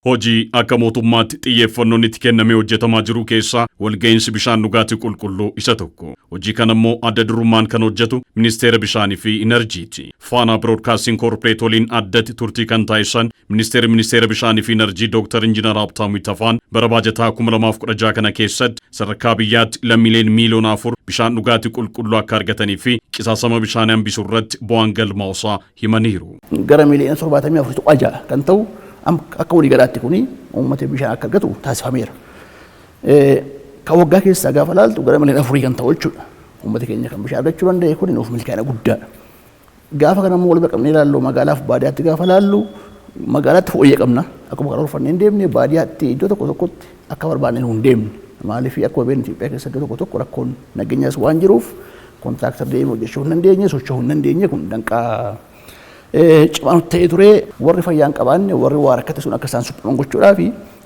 Hojii akka mootummaatti xiyyeeffannoon itti kennamee hojjetamaa jiru keessaa walga'iinsi bishaan dhugaatii qulqulluu isa tokko. Hojii kana immoo adda durummaan kan hojjetu Ministeera Bishaanii fi Inerjiiti. Faanaa Biroodkaastiin Koorporeet waliin addatti turtii kan taasisan Ministeerri Ministeera Bishaanii fi Inerjii Dr. Injiinar Habtaamuu Ittafaan, bara baajataa 2016 kana keessatti sadarkaa biyyaatti lammiileen miiliyoona 4 bishaan dhugaatii qulqulluu akka argatanii fi qisaasama bishaanii hambisuu irratti bu'aan galmaa'uusaa himaniiru. Gara miiliyoona 74.6 kan ta'u akka waliigalaatti kuni uummata bishaan akka argatu taasifameera. Kan waggaa keessaa gaafa ilaaltu gara miiliyoona 4 kan ta'u jechuudha. Uummata keenya kan bishaan argachuu danda'e kun nuuf milkaa'ina guddaadha. Gaafa kana immoo wal bira qabnee ilaallu, magaalaaf baadiyyaatti gaafa ilaallu, magaalaatti fooyyee qabna. Akkuma karoorfannee hin deemne, baadiyyaatti iddoo tokko tokkotti akka barbaanne hin deemne. Maaliif, akkuma beeknu Itoophiyaa keessa iddoo tokko tokko rakkoon nageenyaas waan jiruuf kontiraaktar deemee hojjechuu hin dandeenye, socho'uu hin dandeenye. Kun danqaa cimaa nutti ta'ee ture. Warri fayyaa hin qabaanne, warri waa rakkate sun akka isaan suphaman gochuudhaaf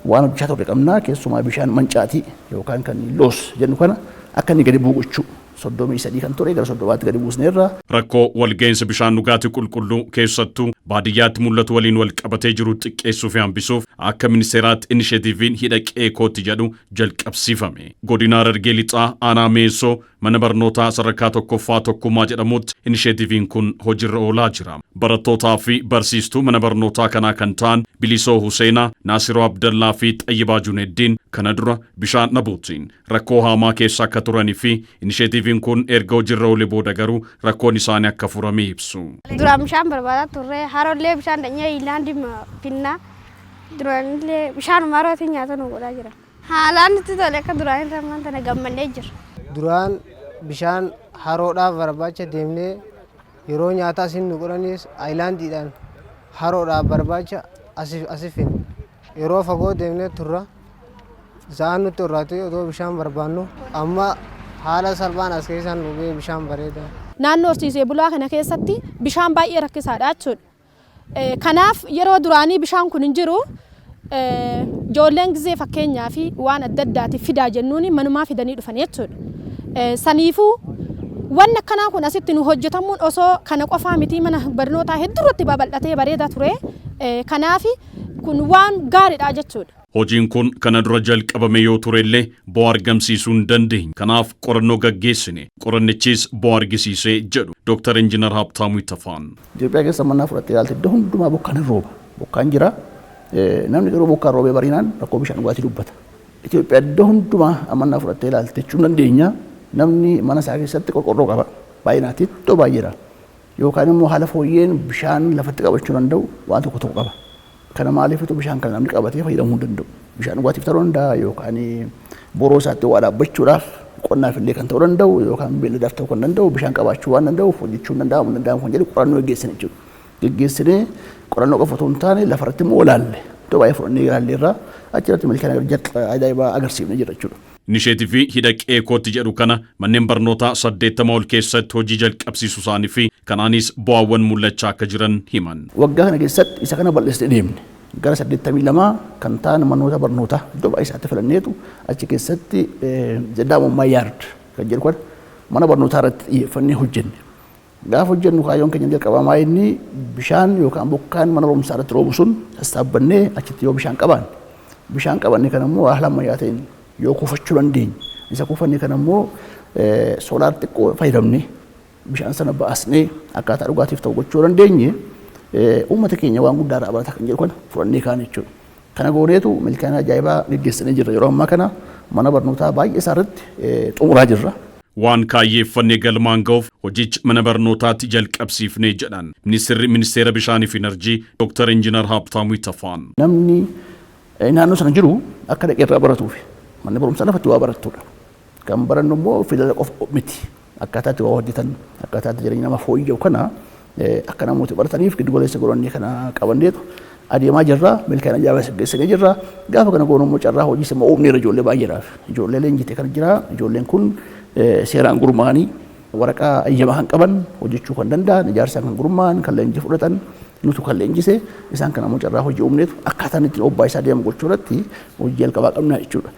waan hojjechaa turre qabna. Keessumaa bishaan mancaatii yookaan kan loss jennu kana akka inni gadi bu'u gochuu, 33 kan ture gara 30tti gadi buusneerra. Rakkoo walga'iinsa bishaan dhugaatii qulqulluu keessattuu baadiyyaatti mul'atu waliin wal qabatee jiru xiqqeessuu fi hambisuuf akka ministeeraatti inisheetiiviin "Hidha Qeekootti" jedhu jalqabsiifame. Godina Harargee Lixaa, aanaa Meessoo, mana barnootaa sadarkaa tokkoffaa Tokkummaa jedhamutti inisheetiiviin kun hojiirra oolaa jira. Barattootaa fi barsiistuu mana barnootaa kanaa kan ta'an Bilisoo Huseenaa, Naasiroo Abdallaa fi Xayyibaa Juneddiin kana dura bishaan dhabuutiin rakkoo hamaa keessa akka turanii fi inisheetiiviin kun erga hojiirra oolee booda garuu rakkoon isaanii akka furame ibsu. Duraan bishaan barbaadaa turre, harollee bishaan dhanyee hiilaandii finnaa. Duraanillee bishaanuma harootiin nyaata nu godhaa jira. Haalaan nutti tole, akka duraan irra ammaan tana gammannee jira. Duraan bishaan haroodhaaf barbaacha deemnee, yeroo nyaataa isin nu godhanis aayilaandiidhaan haroodhaaf barbaacha asi finne. Yeroo fagoo deemnee turra. Sa'aan nutti horraatee otoo bishaan barbaannu, amma haala salphaan as keessaan nu ga'e, bishaan bareeda. Naannoo horsiisee bulaa kana keessatti bishaan baay'ee rakkisaadha jechuudha. Kanaaf yeroo duraanii bishaan kun hin jiru, ijoolleen gizee fakkeenyaa fi waan adda addaatiif fidaa jennuun manumaa fidanii dhufan jechuudha. Saniifuu wanni akkanaa kun asitti nu hojjetamuun osoo kana qofaa miti, mana barnootaa hedduu irratti babal'atee bareeda ture. Kanaaf kun waan gaariidha jechuudha. Hojiin kun kana dura jalqabame yoo turellee bu'aa argamsiisuu hin dandeenye. Kanaaf qorannoo gaggeessine. Qorannichis bu'aa argisiisee jedhu Dr. Injiinar Habtaamuu Ittafaan. Itoophiyaa keessa mannaa fudhattee ilaalte, iddoo hundumaa bokkaan hin rooba. Bokkaan jira. Namni garuu bokkaan roobee bariinaan rakkoo bishaan dhugaatii dubbata. Itoophiyaa iddoo hundumaa mannaa fudhattee ilaalte jechuu dandeenya. Namni mana isaa keessatti qorqorroo qaba. Baay'inaatti iddoo baay'eedha. Yookaan immoo haala fooyyeen bishaan lafatti qabachuu danda'u waan tokko tokko qaba. Kana maaliifitu bishaan kana namni qabatee fayyadamuu hin danda'u? Bishaan dhugaatiif ta'uu danda'a, yookaan boroo isaatti waa dhaabbachuudhaaf, qonnaaf illee kan ta'uu danda'u, yookaan beelladaaf ta'uu kan danda'u bishaan qabaachuu waan danda'uuf hojjechuu hin danda'amu hin danda'amu kan jedhu qorannoo geggeessine jechuudha. Geggeessinee qorannoo qofa otoo hin taane lafarratti immoo ilaalle. Iddoo baay'ee fudhannee ilaalle irraa achirratti milkaa'ina ajaa'ibaa agarsiifne jira jechuudha. Inisheetivii "Hidha Qeekootti" jedhu kana manneen barnootaa 80 ol keessatti hojii jalqabsiisuu isaanii fi kanaanis bu'aawwan mul'achaa akka jiran himan. Waggaa kana keessatti isa kana bal'isnee deemne. Gara 82 kan ta'an manoota barnootaa iddoo baay'ee isaatti filanneetu achi keessatti "The Dam on My Yard" kan jedhu kana mana barnootaa irratti xiyyeeffannee hojjenne. Gaafa hojjennu kaayyoon keenya jalqabamaa inni bishaan yookaan bokkaan mana barumsaa irratti roobu sun sassaabbannee achitti yoo bishaan qabaanne, bishaan qabanne kana immoo haala ammayyaa ta'een yoo kuufachuu dandeenye, isa kuufanne kana immoo solar xiqqoo fayyadamnee bishaan sana baasnee akkaataa dhugaatiif ta'u gochuu dandeenye, uummata keenya waan guddaa irraa barata kan jedhu kana fudhannee kaane jechuudha. Kana gooneetu milkaa'ina ajaa'ibaa geggeessinee jirra. Yeroo ammaa kana mana barnootaa baay'ee isaa irratti xumuraa jirra. Waan kaayyeeffannee galmaan ga'uuf hojichi mana barnootaatti jalqabsiifnee jedhan Ministeerri Ministeera Bishaanii fi Enerjii Dr. Injiinar Habtaamuu Ittafaan. Namni naannoo sana jiru akka dhaqee irraa baratuuf, manni barumsaa lafatti waa barattudha. Kan barannu immoo fidala qofa miti. Akkaataa itti waa hojjetan, akkaataa itti jireenya nama fooyya'u kana akka namooti barataniif giddu galeessa godhannee kana qabanneetu adeemaa jirra. Milkaa'ina ajaa'ibaa geessinee jirra. Gaafa kana goonu immoo carraa hojii immoo uumneera ijoollee baay'eedhaaf. Ijoollee leenjite kan jira. Ijoolleen kun seeraan gurmaa'anii, waraqaa ayyamaa kan qaban, hojjechuu kan danda'an, ijaarsaan kan gurmaa'an, kan leenjii fudhatan, nutu kan leenjise. Isaan kana immoo carraa hojii uumneetu akkaataan ittiin obbaa isaa deemu gochuu irratti hojii jalqabaa qabna jechuudha.